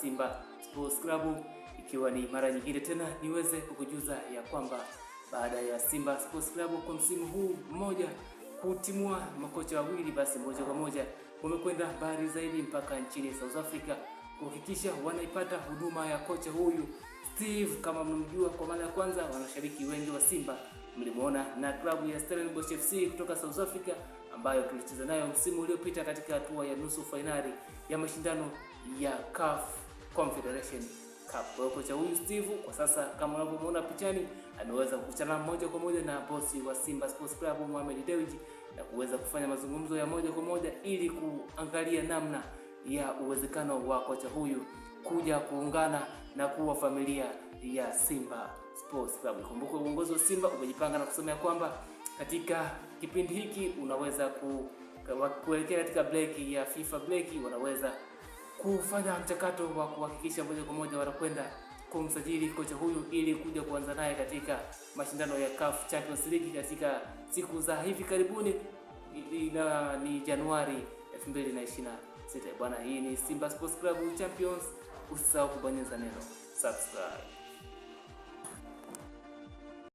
Simba Sports Club, ikiwa ni mara nyingine tena niweze kukujuza ya kwamba baada ya Simba Sports Club kwa msimu huu mmoja kutimua makocha wawili, basi moja kwa moja wamekwenda mbali zaidi mpaka nchini South Africa kuhakikisha wanaipata huduma ya kocha huyu Steve. Kama mnamjua kwa mara ya kwanza, wanashabiki wengi wa Simba mlimuona na klabu ya Stellenbosch FC kutoka South Africa ambayo tulicheza nayo msimu uliopita katika hatua ya nusu fainali ya mashindano ya CAF Confederation Cup. Kwa hiyo kocha huyu Steve kwa sasa kama unavyomuona pichani ameweza kukutana moja kwa moja na bosi wa Simba Sports Club Mohamed Dewji na kuweza kufanya mazungumzo ya moja kwa moja ili kuangalia namna ya uwezekano wa kocha huyu kuja kuungana na kuwa familia ya Simba Sports Club. Kumbuka uongozi wa Simba umejipanga na kusema ya kwamba katika kipindi hiki unaweza kuelekea katika break ya FIFA break, wanaweza kufanya mchakato wa kuhakikisha moja kwa moja wanakwenda kumsajili kocha huyu ili kuja kuanza naye katika mashindano ya CAF Champions League katika siku za hivi karibuni, na ni Januari 2026. Bwana, hii ni Simba Sports Club Champions. Usisahau kubonyeza neno subscribe.